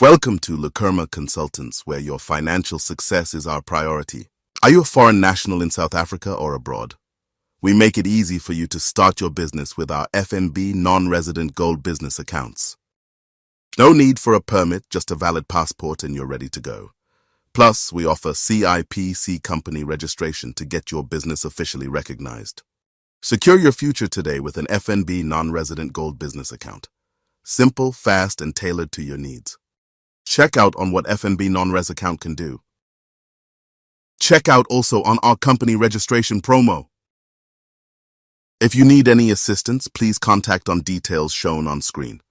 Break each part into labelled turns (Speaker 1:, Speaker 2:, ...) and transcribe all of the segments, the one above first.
Speaker 1: Welcome to Lukuma Consultants, where your financial success is our priority. Are you a foreign national in South Africa or abroad? We make it easy for you to start your business with our FNB non-resident gold business accounts. No need for a permit, just a valid passport and you're ready to go. Plus, we offer CIPC company registration to get your business officially recognized. Secure your future today with an FNB non-resident gold business account. Simple, fast, and tailored to your needs. Check out on what FNB non-res account can do. Check out also on our company registration promo. If you need any assistance, please contact on details shown on screen.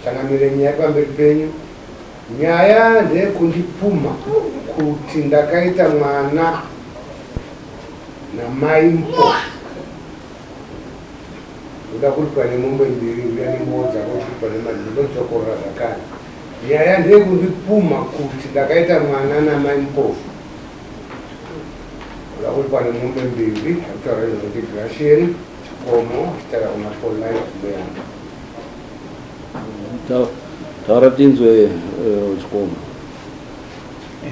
Speaker 2: Changamire, nyaya pamberi penyu, nyaya ndeyekundipumha kuti ndakaita mwana namai Mpofu. Ndoda kuripwa nemombe mbiri, uya nembowo dzako, kuripwa nemari. Ndodzokorora zvakare, nyaya ndeyekundipumha kuti ndakaita mwana namai Mpofu. Ndoda kuripwa nemombe mbiri. Akutaura izvozvo Gratian Chikomo, achitaura kuna Pauline Muyanga.
Speaker 3: Taura tinzwe, Chikomo.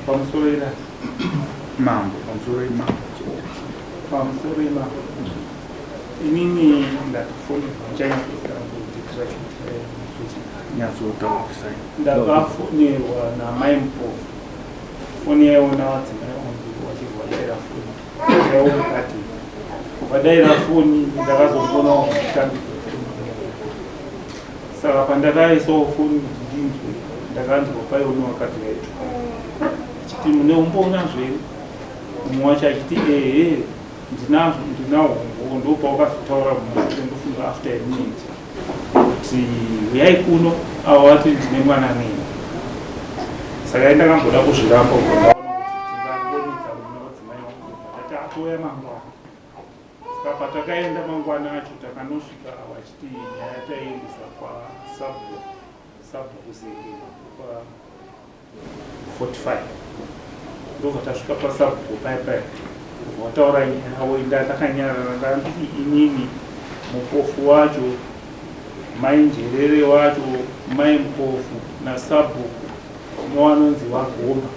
Speaker 4: Pamusoro ira mambo, pamusoro imambo, pamusoro imambo. Inini ndatofonerwa,
Speaker 5: Nyatsotaurisa.
Speaker 4: Ndakafonerwa namai Mpofu. Foni yaiona vadzimai vangu vachibva vadaira foni yaiwo mukati. Vadaira foni, ndakazombonawo mutambidzo foni. Saka pandakaisawo foni kuti ndinzwe, ndakanzwa paiona vakadzi vaituka achiti, "Mune umbonazvo here?" Mumwe wacho achiti, "Ehe, ndinazvo, ndinahwo umbowo." Ndopawakazotaura mumashure, ndofunga after a minute, kuti uyai kuno, avo vati ndine mwana neni. Saka indakamboda kuzviramba, ubva ndaona kuti tingangonetsa mune vadzimai vangu. Tati atouya mangwana. Saka patakaenda mangwana acho, takanosvika avo achiti nyaya taiendesa kwasabhuku, sabhuku Zengeni kwa 45. Ndobva tasvika pasabhuku paya paya, kubva wataura nyaya yavo. Inda ndakanyarara, ndanditi inini mupofu wacho, mai Njerere wacho, mai Mpofu nasabhuku newanonzi Wagoma.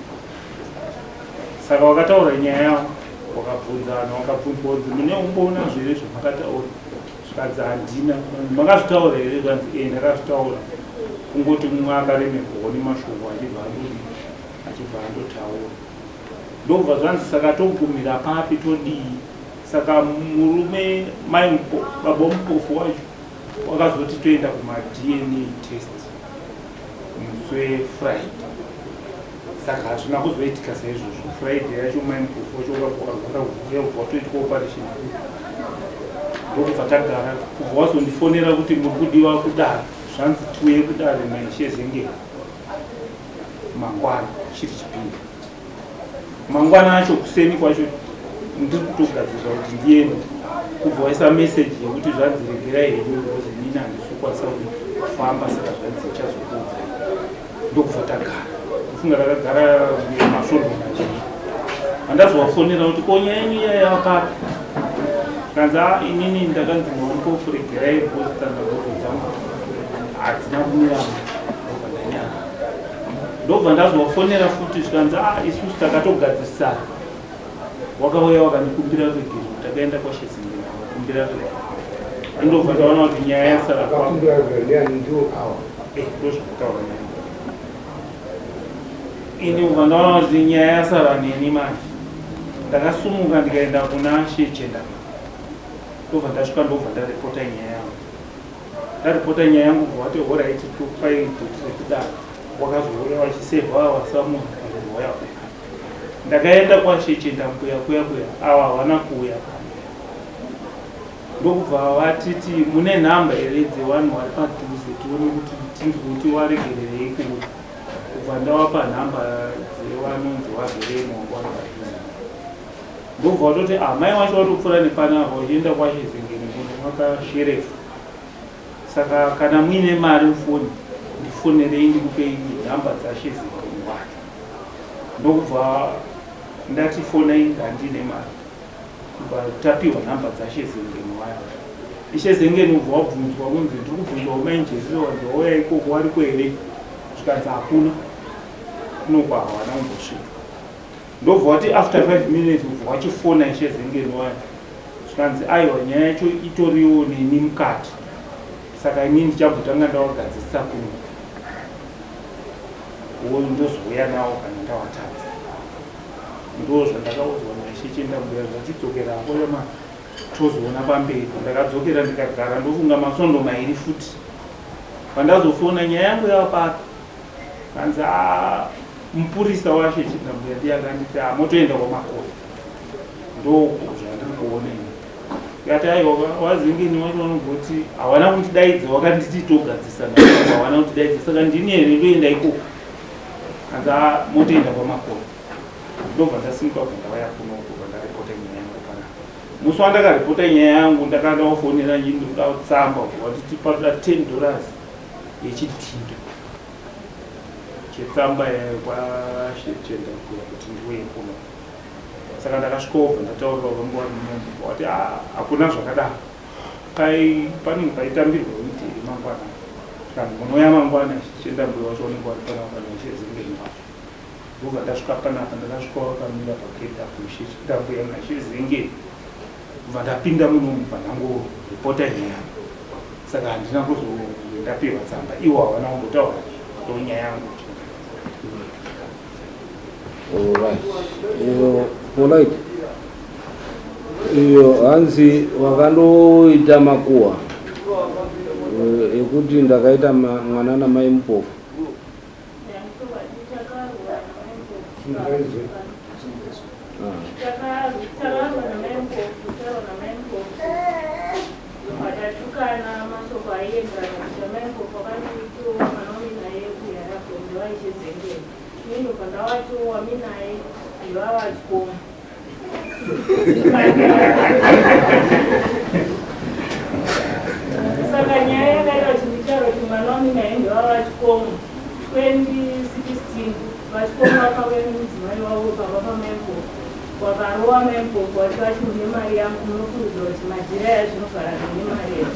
Speaker 4: Saka wakataura nyaya yavo, wakabvunzana, wakabvunzwa kunzi, "Mune umbonazvo here zvamakataura?" Zvikanzi, "Handina." "Makazvitaura here?" Zvikanzi, "E, ndakazvitaura." Kungoti mumwe akaremerwawo nemashoko, achibva andodi, achibva andotaura. Ndobva zvanzi, "Saka togumira papi? Todii?" Saka murume, mai baba Mupofu wacho, wakazoti toenda kumaDNA test musi weFriday. Saka hazvina kuzoitika saizvozvo. Friday yacho mai Mupofu wacho wakabva warwara, ubva watoitwa operation. Ndokubva tagara. Kubva wazondifonera kuti muri kudiwa kudare, zvanzi tiuye kudare naishe Zengeni mangwana, chiri Chipiri. Mangwana acho kuseni kwacho ndiri kutogadzirira kuti ndiende, kubva waisa meseji yekuti zvanzi regerai henyu because inini handisi kukwanisa kufamba, saka zvanzi ichazokuudzai. Ndokubva tagara. Ndofunga takagara masvondo mazhinji. Handazovafonera kuti, "Ko nyaya yenyu iya yava papi?" Kanzi, "A, inini ndakanzi maMpofu regerai because tsandangudzo dzangu hadzina kumira." Ndobva ndanyara. Ndobva ndazovafonera futi, zvikanzi, "A, isusu takatogadzirisana, wakauya wakandikumbira ruregerero, takaenda kwaShezingeni wakakumbira ruregerero." Indobva ndaona kuti nyaya yasara kwangu.
Speaker 2: Akakumbira ruregerero ndiani? Ndiwo awa?
Speaker 4: Ndozvakutaura nyaya ini. Ubva ndaona kuti nyaya yasara neni manje. Ndakasumuka ndikaenda kuna Shechendama. Ndobva ndasvika, ndobva ndaripota nyaya yangu. Ndaripota nyaya yangu, bva wati, "Alright, tokupai date rekudaro." Wakazouya vachisevha vasamunhu waya. Ndakaenda kwaShechenda mbuya kuya kuya, ava havana kuuya. Ndokubva vatiti, "Mune nhamba here dzevanhu vari padhuze, tione kuti tinzwe kuti waregererei kuuya?" Kubva ndavapa nhamba dzevanonzi vageremo, wanga vari padhuze. Ndobva watoti ah, mai wacho watopfuura nepanapa uchienda kwaChizengeni kunomwa kasherefu. Saka kana muine mari mufoni ndifonerei ndikupei nhamba dzaChizengeni wacho. Ndokubva ndati fonai ngandine mari. Kubva tapiwa nhamba dzaChizengeni wacho. Ishe Zengeni ubva wabvunzwa kunzi ndiri kubvunzwa mai Njerere wanzi wauya ikoko wariko here? Zvikanzi hakuna. Kunoko hawana kumbosvika. Ndobva wati after 5 minutes ubva wachifona Ishe Zengeni wacho. Zvikanzi aiwa nyaya yacho itoriwo neni mukati. Saka ini ndichambotanga ndawagadzirisa kuno. Wo ndozouya nawo kana ndawatadza. Ndoo zvandakaudzwa naIshe Chendambuya zvachidzokera hako yama tozoona pamberi. Ndakadzokera ndikagara ndofunga masvondo mairi futi. Pandazofona nyaya yangu yava papi? Hanzi ah, mupurisa washe Chinambuya ndiye akanditi ah, motoenda kwaMakoni. Ndozvandiri kuona ini. Ndikati aiwa wazingini wacho vanogoti hawana kundidaidza wakanditi togadzisana hawana kundidaidza saka ndini here ndoenda ikoko. Hanzi ah, motoenda kwaMakoni. Ndobva ndasimuka kubva ndauya kuno kubva ndaripota nyaya yangu panapa. Musi wandakaripota nyaya yangu ndakandaofonera nyini ndikuda tsamba wanditi panoda 10 dollars yechidhindo chetsamba kwachenda kuti ndiuye kuno. Saka ndakasvika ndataurira vangu vari muno wati ah, hakuna zvakadaro. Pai panenge paitambirwa wiki mangwana. Kana munouya mangwana chienda mbuya wacho unenge wari panapa nechezengeni wacho. Ndobva ndasvika panapa ndakasvika wakamira pagedhi apo ishe ndambuya naShe Kubva ndapinda muno mubva ndangoripota nyaya saka handina kuzonge ndapiwa tsamba ivo havana kumbotaura ndonyaya yangu.
Speaker 3: Alright. Iyo polite. Iyo hanzi wakandoita makuhwa ekuti ndakaita mwana namai mupofu.
Speaker 6: Vakatukana mashoko aienderana kuti amai Mpofu vakanditiwo mwana waminaye kuHarare ndewaIshezengeni. Ini ndobva ndawatiwo waminaye ndewavaChikomo. Saka nyaya yakaita kuti nditaure kuti mwana waminaye ndewavaChikomo 2016 VaChikomo vakauya nemudzimai wavo pamba pamai Mpofu. Wakarova mai Mpofu vati vati mune mari yangu munofungidzira kuti madhiri aya zvinovharana nemari here.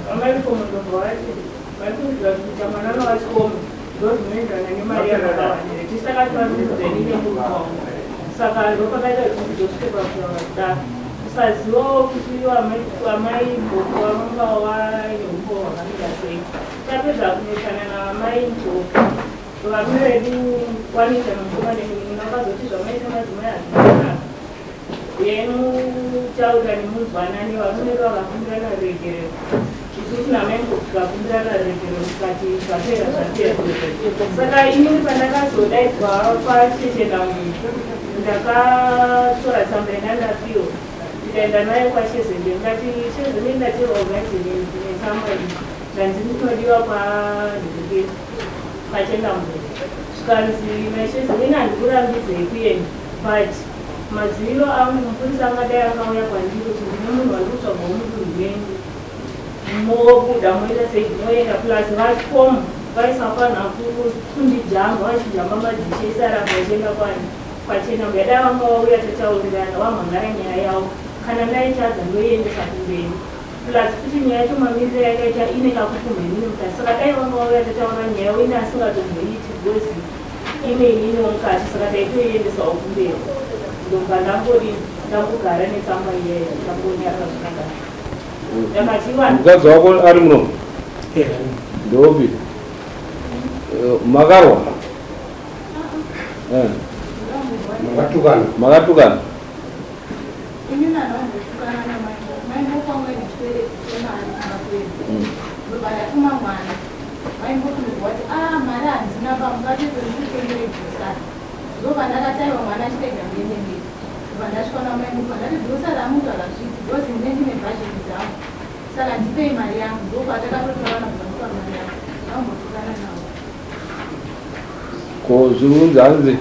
Speaker 6: Vamai Mpofu ndobva vati vaifungidzira kuti kuita mwana naVaChikomo ndozvinoenderana nemari yavakawana here. Tisakati vandiudza ini nemurume wangu. Saka ndopakaita kuti ndizosvike pakutaura kudaro. Kusazivawo kuti amai Mpofu vanga vaine humbowo hwakamira sei. Tapedza kunetsana naamai Mpofu Varume vedu wanoita mukoma nemunin'ina vakazoti zvamaita madzimai hazvina kunaka. Uyai mutaurirane munzwanane varume vedu vakakumbirana ruregerero. Isusu namai Mpofu tikakumbirana ruregerero tikati zvapera zvapera. Saka inini pandakazodaidzwa kwaChechendamunhu ndakatora tsamba yandandapiwa ndikaenda nayo kwaChezembe ndikati Chezembe ndatirwa kugadheni netsamba iyi ndanzi ndinodiwa kwanhingiri pachendambuya zvikanzi naIshezi ini handikurambidzei kuenda but maziviro angu mupurisa angadai akauya kwandiri kuti ndine munhu wandiri kutsvagawo mudunhu menyu mobuda moita sei moenda plus vacom vaisafanira kundijamba vachijamba madzishe isaramba vachienda kwani kwachendambuya dai vanga vauya tataurirana vamhangara nyaya yavo kana ndaitadza ndoiendesa kumberi Plus futi nyaya yacho mamiriro ayakaita ine kakupumha inini mukati saka dai vanga vauya tataura nyaya wena asingatomboiti because ine ininiwo mukati saka taitoiendesawo kumberi ndobva ndangodi ndangogara netsamba iyayo ndangonyarara zvakadaro ndakati iwana
Speaker 3: Mukadzi wako ari muno? Ndopi? Makarwa? Eh.
Speaker 2: Makatukana.
Speaker 3: Makatukana?
Speaker 7: Inini handambotukana namai Mhofu. Mai Mhofu vanga vaine chikwereti chemari kumba kwedu. Ndobva ndatuma mwana. Mai Mhofu ndobva vati, ah mari handina ba mukatete ndikutengere grocery. Ndobva ndakataiwa mwana achirega ndiende ndega. Ndobva ndasvika namai Mhofu ndati grocery ramutaura hazviiti because ndine ndine budget dzangu. Saka ndipei mari yangu. Ndopatakatotaurana kubva ndopa mari yangu. Ndambotukana navo.
Speaker 3: Ko zviri kunzi hanzi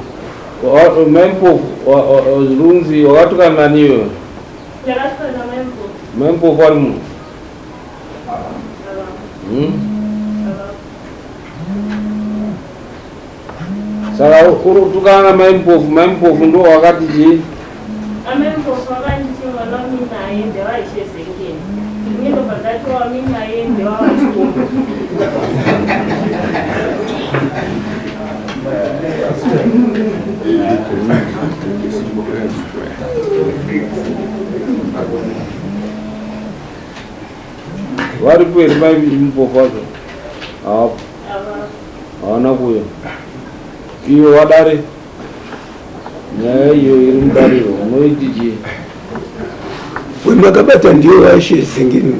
Speaker 3: Mai Mpofu, zvirunzi wakatukana nani iwewe?
Speaker 6: Ndakatukana namai Mpofu.
Speaker 3: Mai Mpofu ari munhu? Hmm? Saka uri kutukana namai Mpofu, mai Mpofu ndo wakati chii?
Speaker 6: Amai Mpofu vakanditi mwana waminaye ndewaishe Zengeni. Ini ndobva ndati waminaye ndewawachikoma.
Speaker 3: Varipo here mai Mpofu vacho? Havapo. Havana kuuya. Iwe wadare nyaya iyo iri mudariro unoiti chii?
Speaker 8: Wemakabata ndiyo washe Zengeni.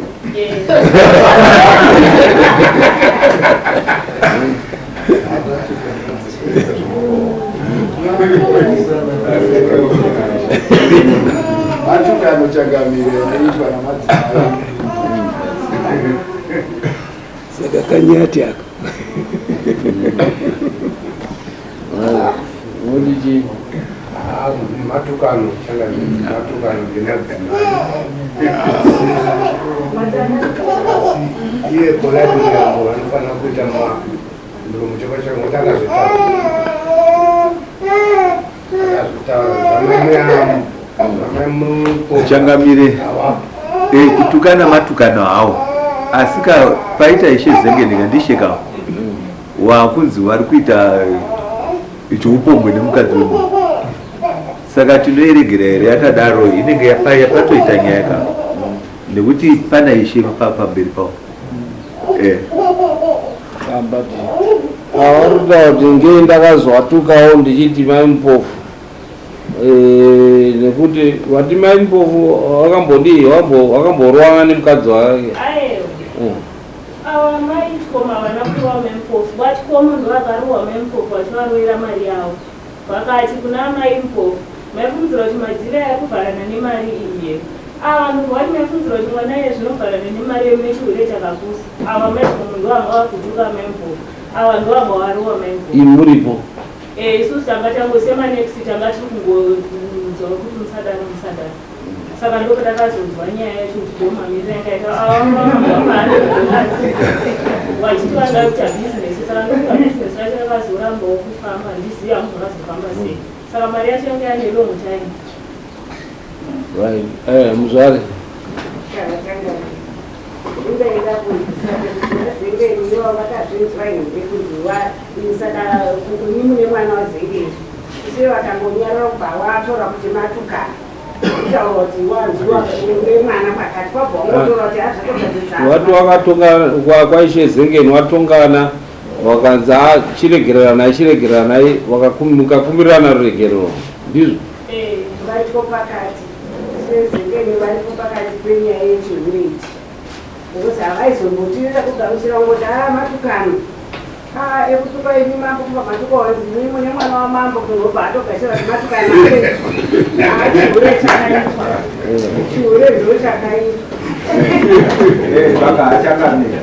Speaker 2: Matukano changamire anoitwa namadzimai.
Speaker 8: Saka kanyati aka.
Speaker 3: Unoti chii?
Speaker 2: Ah, matukano changamire, matukano ndemadzimai. Iye Polite Muyambo vanofanira kuita muromo chakwa chakwa ngokuti akazvitaura. Akazvitaura zvamai Muyambo,
Speaker 9: Changamire,
Speaker 2: havapo.
Speaker 9: Kutukana matukano hawo, asi ka paita ishe Zengeni ndishe ka wakunzi vari kuita chiupombwe nemukadzi wemunhu, saka tinoiregera here yakadaro? Inenge yapatoita nyaya ka, nekuti pana ishe pamberi pavo.
Speaker 3: But avari kutaura kuti ngei ndakazwatukawo ndichiti mai Mpofu, nekuti vati mai Mpofu wakambodii, wakamborwana nemukadzi wake.
Speaker 6: Aiwa. Ava mai Chikoma havana kurova mai Mpofu. VaChikoma ndo vakarova mai Mpofu vachivarovera mari yavo. Vakati kuna mai Mpofu, maifungidzira kuti madhiri aya kuvharana nemari iyi here? Ava vanhu vati maifungidzira kuti mwana iye zvinovharana nemari yemunechihure chakapusa. Ava mai Chikomo ndo vanga vakutuka mai Mpofu. Ava ndo vanga varova mai Mpofu.
Speaker 3: Imuripo?
Speaker 6: Isusu tanga tangosemanexi, tanga tiri kungonzwa kuti musadaro, musadaro. Saka ndo patakazonzwa nyaya yacho kuti ndo mamiriro yanga yaita. Vachiti vanoda kuita bhizinesi, saka ndokuita bhizinesi racho rakazorambawo kufamba, handizivi hangu zvakazofamba sei. Saka mari yacho yanga yane long time.
Speaker 3: Right, muzvare.
Speaker 10: Indaida kuZengeni vakazvinzwa here kuti saka kuni mune mwana waZengeni ise vakangonyarara kubva watora kuti matukana, kutaura kuti wanzwa une mwana pakati kwabva wangotora kuti azvatogadzisa.
Speaker 3: Wati wakatongana kwaishe Zengeni, watongana, wakanzi, "Ah, chiregereranai, chiregereranai," mukakumbirana ruregerero, ndizvo?
Speaker 10: Varipo pakati, seZengeni varipo pakati penyaya yechihure ichi, nekuti havaizombotirira kugamuchira kungoti a matukano a ekutuka imi mambo, kubva matuka imi mune mwana wamambo, kunobva atogashira kuti matukano a chihure chakaitwa, chihure ndo chakaitwa.
Speaker 11: Zvaka achakamira.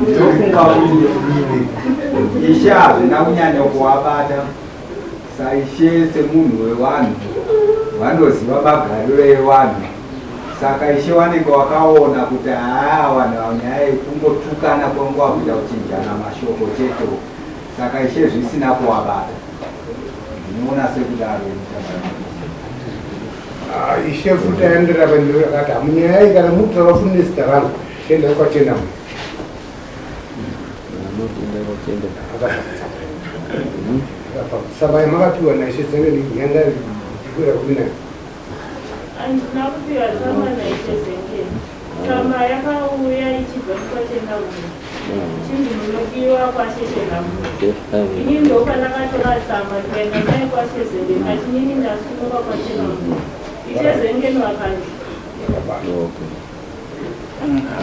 Speaker 11: Ndofunga kuti ishe hazvina kunyanya kuvabata saishe, semunhu wevanhu vanoziva magariro evanhu. Saka ishe vanenge vakaona kuti haa, vanhu ava nyaya yekungotukana kwanguva kuita kuchinjana mashoko chete, saka ishe zvisina kuvabata. Ndinoona sekudaro.
Speaker 2: Ah, ishe futi aenderera pandiro akati, hamunyaya iyi kana mutaura futi nezita rangu, chiendai kwachena mu.
Speaker 3: Anotinda.
Speaker 2: Saka yamakapiwa naishe Zengeni yanga ikwira kumi nayo?
Speaker 6: Handina kupiwa tsamba naishe Zengeni. Tsamba yakauya ichibva kwachena munhu, chinzi munodiwa kwasheshena munhu. Ini ndopandakatora tsamba ndikaenda nayo kwashezengeni, achinini ndasumuka kwachena munhu. Ishe Zengeni vakanzi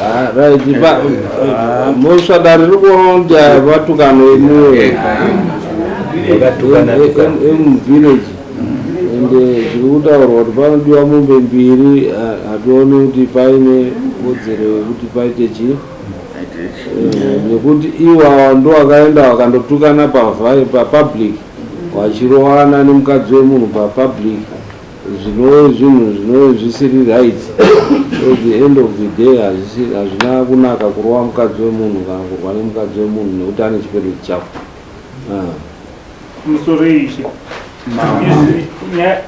Speaker 3: Ah, right, mosva dare riri kuona kuti vatukano emuvillage, ende zviri kutaurwa kuti panodiwa mombe mbiri. Hationi kuti paine kodzero yekuti paite chii, nekuti iwawa ndo vakaenda vakandotukana papublic. Vachirowana nemukadzi wemunhu papublic zvinove zvinhu zvinove zvisiri right. At the end of the day hazvina kunaka kurova mukadzi wemunhu kana kurwa nemukadzi wemunhu nekuti ane chikwereti chako. Ah.
Speaker 4: Pamusoro ishe. Izvi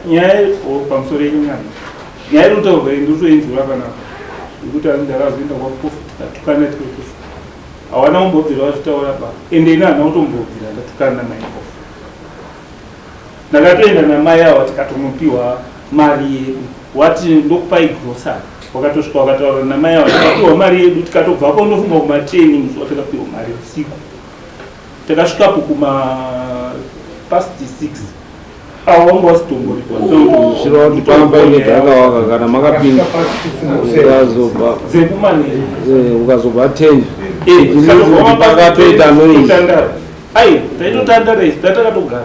Speaker 4: nyaya pamusoro yenyaya. Nyaya iri kutaurwa iyi ndiri panapa. Yekuti hanzi ndakazoenda kwaPofu tikatukana tiri Hawana kumbobvira vazvitaura ba. Ende ini handina kutombobvira ndatukana namai Mpofu. Ndakatoenda namai ava tikatonopiwa mari yedu. Wati ndokupai grocery. Wakatosvika wakataura namai ava tikapiwa mari yedu tikatobvapo ndofunga kuma 10 musi watakapiwa mari usiku. Takasvikapo kuma past 6. Ava vanga vasitomboripo.
Speaker 3: Zvichireva kuti panga paine gakawaka kana makapinda ukazobva
Speaker 4: dzekumanheru
Speaker 3: ukazobva 10 kuti pakatoita noise.
Speaker 4: Ai, taitotandara isu tatakatogara.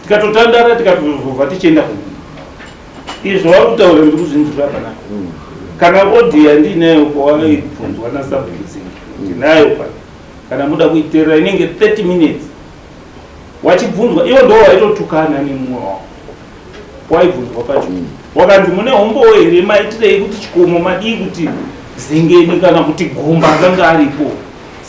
Speaker 4: Tikatotandara tikatozobva tichienda kumba. Izvo vari kutaura ndiri kuzvinzwira panapa. Kana audio yandinayo pawaibvunzwa nasabhuku ndinayo pano. Kana muda kuiteerera inenge 30 minutes. Wachibvunzwa ivo ndo waitotukana nemumwe wavo waibvunzwa pacho wakanzi mune hombowo here maitirei kuti chikomo madii kuti zengeni kana kuti gomba akanga aripo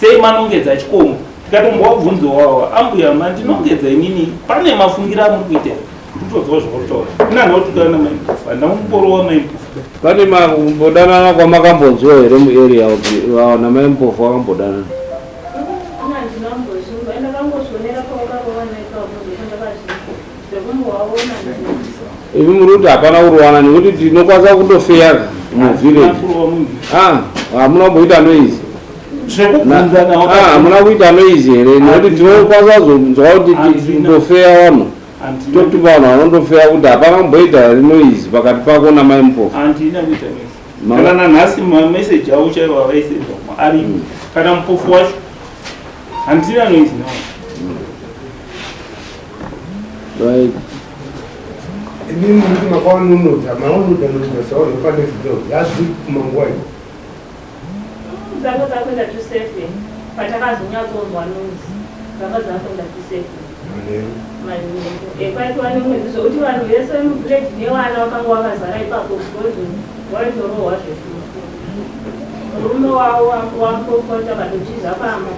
Speaker 4: sei manongedza chikomo tikatombowabvunzo wawa ambuya mandinongedza inini pane mafungira amuri kuita ndikutodzwa zvakutaura ina ndautukana namaimpofu handina kumborowa maimpofu
Speaker 3: Pane makumbodanana kwamakambonzwa here muarea kuti namai Mpofu vakambodanana? Imi muri kuti hapana kurowana nekuti tinokwanisa kundofeya muvillage. Ah, hamuna kumboita noise. Hamuna kuita noise here nekuti tinokwanisa kuzonzwa kuti tindofeya vanhu. Totuma vanhu vanondofeya kuti hapana kumboita here noise pakati pako namai Mpofu.
Speaker 4: Handina kuita noise. Kana nanhasi mameseji avo chaivo avaisenda umo arimo. Kana Mpofu wacho handina noise nawo.
Speaker 3: Right.
Speaker 2: Imi muri makawanunudza maunudza nunudza sauro panext door yazvi kumanguva iyo.
Speaker 6: Dzanga dzakuenda to seven patakazonyatsonzwa noise dzanga dzakuenda to seven
Speaker 2: Manheru.
Speaker 6: manheru Eh, kwaitova nemwedzi zvekuti vanhu vese vemuvillage nevana vakanga vakazara ipapo because waitorohwa zveshuwa murume wavo wamupopota vatotiza pamba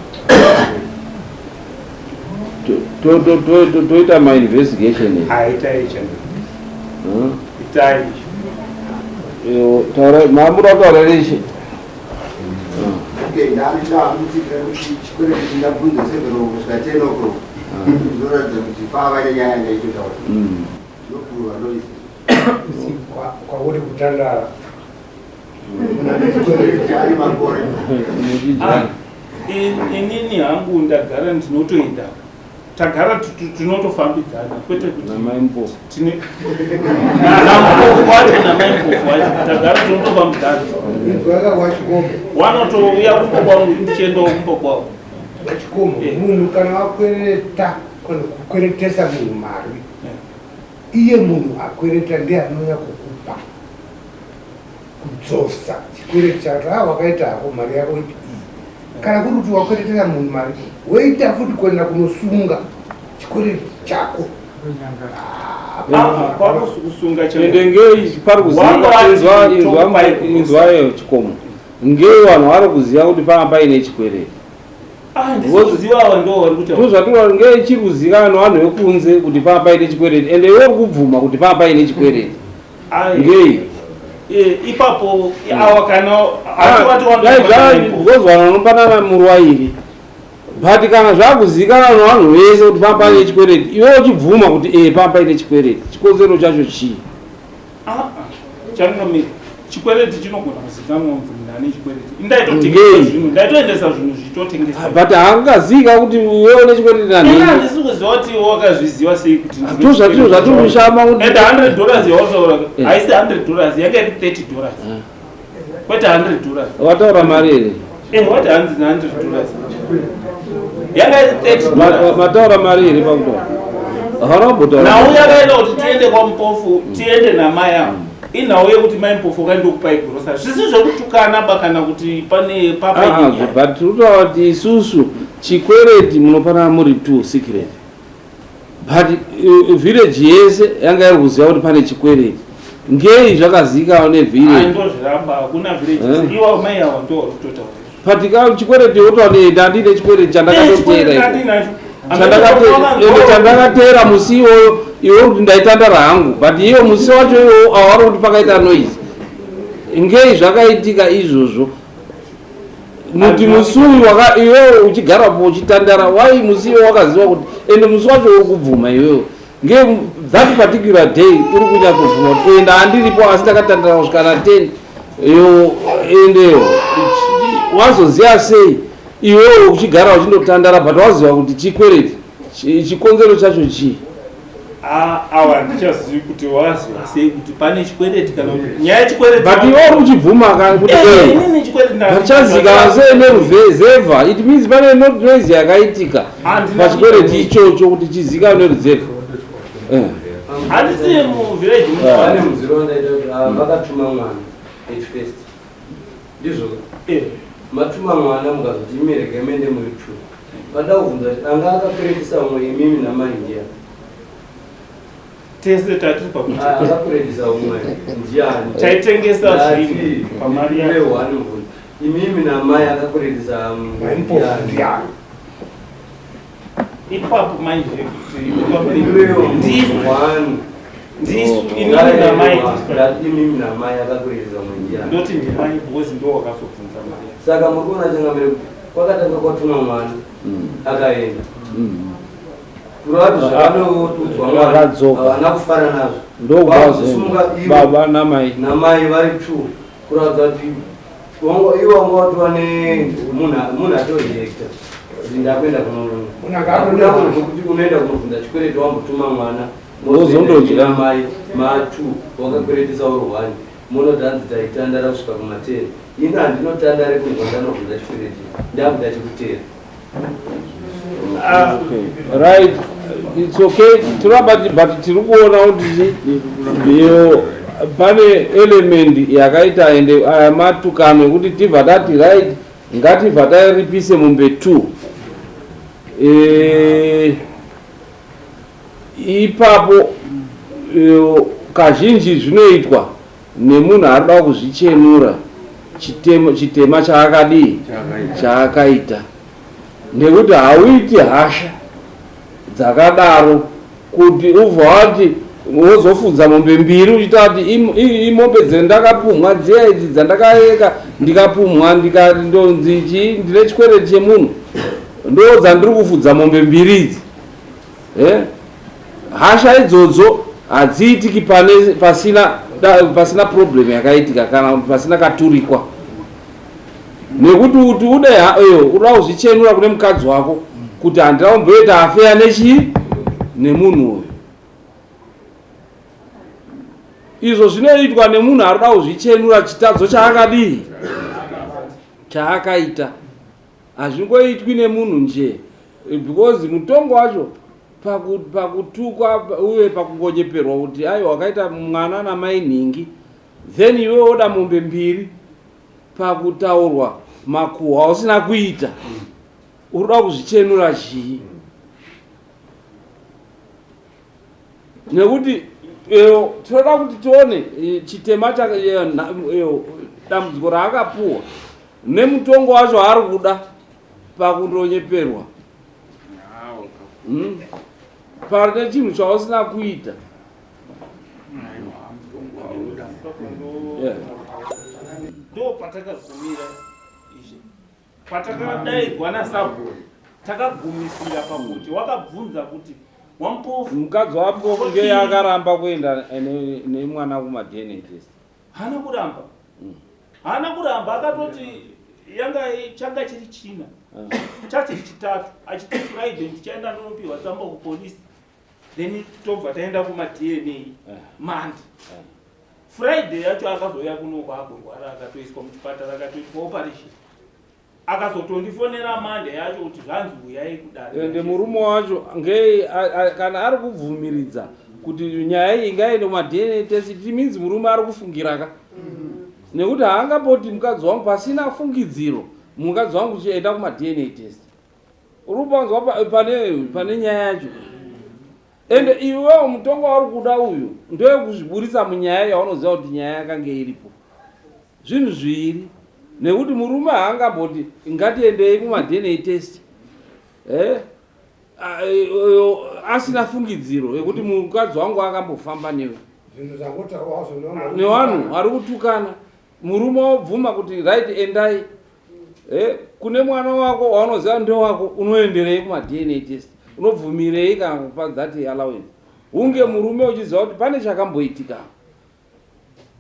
Speaker 3: Toita mainvestigation here?
Speaker 4: Ah, itai chana. Itai.
Speaker 3: Taura mamuda kutaura reshe.
Speaker 12: Okay, ndani ndamutsigira kuti chikwereti chingabvunze 7 kusvika 10 o'clock. Zvinoratidza kuti pava nenyaya yandaitotaura. Ndopurwa noise.
Speaker 2: Kwauri kutandara.
Speaker 12: Ari makore.
Speaker 4: Ah, inini hangu ndagara ndinotoenda tagara tinotofambidzana kwete kuti tine nampofu wacho namai mpofu wacho tagara tinotofambidzana wanotouya kumba kwangu ndichiendawo kumba kwavo
Speaker 2: Vachikomo, munhu kana wakwereta kana kukweretesa munhu mari, iye munhu akwereta ndiye anouya kukupa kudzosa chikwereti chake. Ah, wakaita hako mari yako ipi iyi. Kana kuri kuti wakweretesa munhu mari, woita futi kuenda kunosunga chikwereti chako.
Speaker 4: Kwakusunga
Speaker 3: Ende ngei pari kuziva inzwa inzwa inzwayo chikomo. Ngei vanhu vari kuziva kuti panga paine chikwereti.
Speaker 4: Ndikuziva ava ndo vari kutaura.
Speaker 3: Ndozvatora ngei chiri kuzivikanwa nevanhu vekunze kuti panga paine chikwereti ende iwe uri kubvuma kuti panga paine chikwereti. Ngei?
Speaker 4: Ipapo awa kana
Speaker 3: Dai because vanhu vanopanana murwairi but kana zvakuzivikanwa nevanhu vese kuti panga paine chikwereti iwe uchibvuma kuti ee panga paine chikwereti chikonzero chacho chii?
Speaker 4: Changamire, chikwereti chinogona kuzikanwa kunzi munhu ane chikwereti. Ndaitotengesa zvinhu, ndaitoendesa zvinhu zvichitotengesa.
Speaker 3: But haangazivika kuti iwe une chikwereti
Speaker 4: Ini
Speaker 3: nanhingi.
Speaker 4: handisi kuziva kuti wakazviziva sei kuti ndine
Speaker 3: Ndozvatiri
Speaker 4: chikwereti.
Speaker 3: zvatiri kushama kuti
Speaker 4: And 100 dollars yautaura haisi 100 dollars, yanga iri 30 dollars. Kwete 100 dollars.
Speaker 3: Wataura mari here?
Speaker 4: Wati hanzi 100 dollars. Yanga iri 30 dollars.
Speaker 3: Mataura mari here pakutaura? Havana kumbotaura.
Speaker 4: Nhau yakaita kuti tiende kwaMpofu, tiende namai avo. Inhau yekuti mai Mpofu vakandokupai grocery. Zvisi zvekutukana ba kana kuti pane papa
Speaker 3: Ah,
Speaker 4: ine nyaya.
Speaker 3: but tiri kutaura kuti isusu chikwereti munopanana muri two secret. But village yese yanga iri kuziva kuti pane chikwereti. Ngei zvakazivikanwa nevillage?
Speaker 4: Ndozviramba, hakuna village.
Speaker 3: Eh?
Speaker 4: Iwo mai awa ndo vari kutotaura.
Speaker 3: But ka chikwereti wotoane ndandine chikwereti chandakatotera.
Speaker 4: Eh, ndinacho.
Speaker 3: Ende chandakatera musi iwoyo iwe kuti ndaitandara hangu but iyo musi wacho iwowo awari kuti pakaita noise. Ngei zvakaitika izvozvo? Muti musi uyu waka iwewe uchigarapo uchitandara why musi iwe wakaziva kuti ende musi wacho uri kubvuma iwewe nge that particular day uri kunyatsobvuma kuti enda handiripo asi ndakatandara kusvika na 10 yo endeyo wazoziva sei iwewe uchigara uchindotandara but waziva kuti chikwereti chikonzero chacho chii?
Speaker 4: Awa handichazivi kuti waziva sei kuti pane chikwereti kana kuti nyaya yechikwereti.
Speaker 3: But iwe uri kuchibvuma ka kuti
Speaker 4: Eh, inini chikwereti ndakachibvuma.
Speaker 3: Hachazikanwa sei neruzevha. It means pane not noise yakaitika
Speaker 4: Handina
Speaker 3: pachikwereti
Speaker 4: kuita.
Speaker 3: ichocho kuti chizikanwe neruzevha. Eh.
Speaker 4: Handisi muvillage muno.
Speaker 12: Pane muziro wandaita kuti ah, vakatuma mwana at first. Ndizvo
Speaker 4: Eh.
Speaker 12: matuma mwana mukazoti imi regai muende muri two. Vada kubvunza kuti anga akakweretesa umwe imimi namai ndiani?
Speaker 4: Tese tatiri pakuti.
Speaker 12: Ah, akakweretesa umwe ndiani?
Speaker 4: Taitengesa
Speaker 12: Ndati,
Speaker 4: zvinhu pamari
Speaker 12: ndipe
Speaker 4: yacho.
Speaker 12: one mubvunzo. Imimi namai akakweretesa
Speaker 2: ndiani?
Speaker 4: Ipapo manje kuti
Speaker 12: Ndipewo
Speaker 4: ndisu
Speaker 12: one.
Speaker 4: Ndisu inini namai
Speaker 12: Ndati imimi namai akakweretesa umwe ndiani?
Speaker 4: Ndoti ndimai because ndo wakazobvunza mari.
Speaker 12: Saka muri kuona changamire kuti kwakatanga kwatumwa mwana akaenda. Kureva kuti zvakanotudzwa mwana
Speaker 3: Vakadzoka.
Speaker 12: havana kufara nazvo.
Speaker 3: Ndokubva
Speaker 12: Kwakusunga ivo
Speaker 3: baba namai.
Speaker 12: namai vari two kuratidza kuti ivo wanga watova nemunhu atorejecta kuti ndakuenda
Speaker 2: Munhu
Speaker 12: kunoona
Speaker 2: akatoda-
Speaker 12: kuti unoenda kunobvunza chikwereti wambotuma mwana
Speaker 3: Wozondodya.
Speaker 12: mai ma2 wakakweretesa uri one munoti hanzi taitandara kusvika kuma10 ini handinotandare kunzwa ndanobvunza chikwereti ndakuda chekutera.
Speaker 3: Okay. Right. It's okay. Tiramba but tiri kuona kuti iyo pane element yakaita ende aya matukano ekuti tibva tati right ngatibva taripise mombe 2. Ipapo kazhinji zvinoitwa nemunhu arikuda kuzvichenura chitema chaakadii chaakaita nekuti hauiti hasha dzakadaro kuti ubva wati wozofudza mombe mbiri uchita kuti imombe dzendakapumhwa dziya idzi dzandakayeka ndikapumhwa ndikandonzi chii ndine chikwereti chemunhu ndo dzandiri kufudza mombe mbiri idzi. Hasha idzodzo hadziitiki pane pasina pasina problem yakaitika kana pasina katurikwa nekuti kuti ude iyo uda kuzvichenura kune mukadzi wako kuti handina kumboita afeya nechii nemunhu uyu. Izvo zvinoitwa nemunhu ari kuda kuzvichenura chitadzo chaakadii chaakaita. Hazvingoitwi nemunhu nje because mutongo wacho pakutukwa uye pakungonyeperwa kuti aiwa wakaita mwana namai nhingi then iwe woda mombe mbiri pakutaurwa makuhwa ausina kuita uri kuda kuzvichenura chii nekuti tinoda kuti tione chitema dambudziko raakapuwa nemutongo wacho ari kuda pakundonyeperwa pane chinhu chausina kuita.
Speaker 4: Ndo patakagumira izvi patakadaidzwa nasabhuku takagumisira pakuti wakabvunza kuti wampofu
Speaker 3: mukadzi wampofu ngeye akaramba kuenda nemwana kuma DNA test.
Speaker 4: Haana kuramba. Haana kuramba akatoti yanga changa chiri china. Chachiri chitatu achiti Friday ndichaenda ndonopiwa tsamba kupolisi then tobva taenda kuma DNA Monday. Friday yacho akazouya kuno kwakurwara akatoiswa muchipatara akatoitwa operation. Akazotondifonera Monday yacho kuti zvanzi huyai kudare.
Speaker 3: Ende murume wacho ngei kana ari kubvumiridza kuti nyaya iyi ingaende kuma DNA test it means murume ari kufungira ka. Nekuti haangamboti mukadzi wangu pasina fungidziro mukadzi wangu chienda kuma DNA test. Uri kupanzwa pane nyaya yacho. Ende iwewo mutongo wauri kuda uyu ndewekuzviburitsa munyaya yaunoziva kuti nyaya yakange iripo. Zvinhu zviiri nekuti murume haangamboti ngatiendei kumaDNA test eh? Asina fungidziro yekuti mukadzi wangu akambofamba newe. Nevanhu vari kutukana murume wobvuma kuti right endai eh, kune mwana wako waunoziva ndewako unoenderei kumaDNA test unobvumirei kana kupa that allowance hunge murume uchiziva kuti pane chakamboitika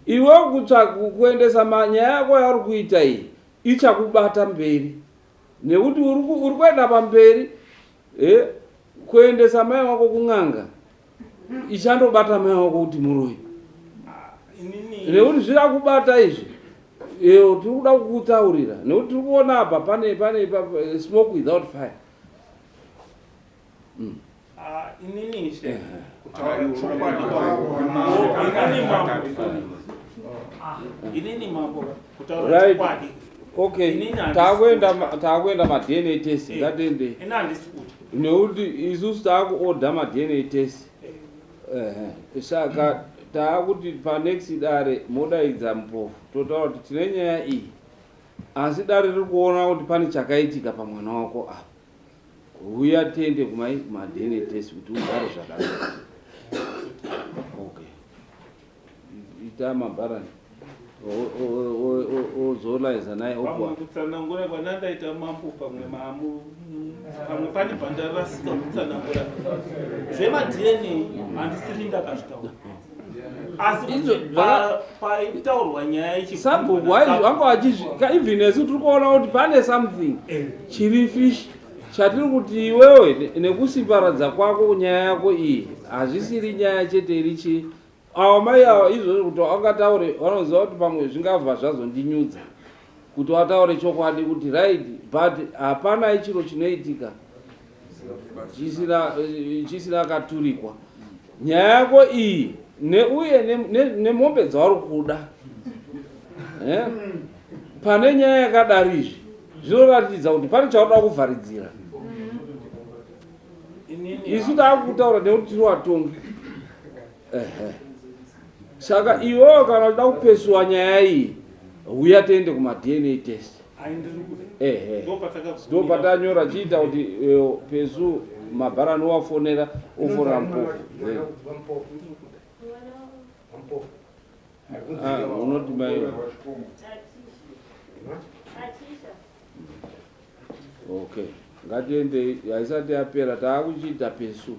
Speaker 3: iwe kutsvaga kuendesa nyaya yako yauri kuita iyi ichakubata mberi nekuti uri kuenda pamberi eh, kuendesa mai wako kun'anga ichandobata mai wako kuti muroyi nekuti zviri kubata izvi tiri kuda kukutaurira nekuti tiri kuona apa pane pane smoke without fire.
Speaker 4: Ah, inini ishe kutaura chokwadi inini mambo inini mambo kutaura chokwadi.
Speaker 3: Okay, takuenda takuenda maDNA test. Ngatiende.
Speaker 4: Ini handisi kutya.
Speaker 3: Nekuti isusu taakuorder maDNA test. Saka taakuti panext dare modaidza Mupofu totaura kuti tine nyaya iyi asi dare riri kuona kuti pane chakaitika pamwana wako apa huya tiende kumai kumaDNA test kuti ugare zvakanaka. Okay, ita mabharani ozolaiza naye.
Speaker 4: Pamwe
Speaker 3: Opuwa.
Speaker 4: Kutsanangura kwanandaita mambo pamwe mamu pamwe pane pandarasika kutsanangura zvemaDNA handisiri ndakazvitaura asi kuti
Speaker 3: Izvo
Speaker 4: paitaurwa nyaya
Speaker 3: Sabhuku vanga vachizvi even nesu tiri kuona kuti pane something chiri fishy chatiri kuti iwewe nekusimbaradza kwako nyaya yako iyi hazvisiri nyaya chete iri chi ava mai ava izvozvo kuti angataure vanoziva kuti pamwe zvingabva zvazondinyudza kuti vataure chokwadi kuti right but hapana chiro chinoitika chisina katurikwa nyaya yako iyi neuye nemombe dzauri kuda. Eh? Pane nyaya yakadari izvi zvinoratidza kuti pane chauda kuvharidzira. Isu taakutaura nekuti tiri vatongi. Ehe. Saka iwewe kana uchida kupesuwa nyaya iyi huya tiende kumaDNA test. Ehe, ndo patanyora chiita kuti pesu mabharani wafonera ofonera Mupofu. Ah, unoti mai
Speaker 6: Atisha.
Speaker 3: Okay, ngatiendei haisati yapera taakuchiita pesu.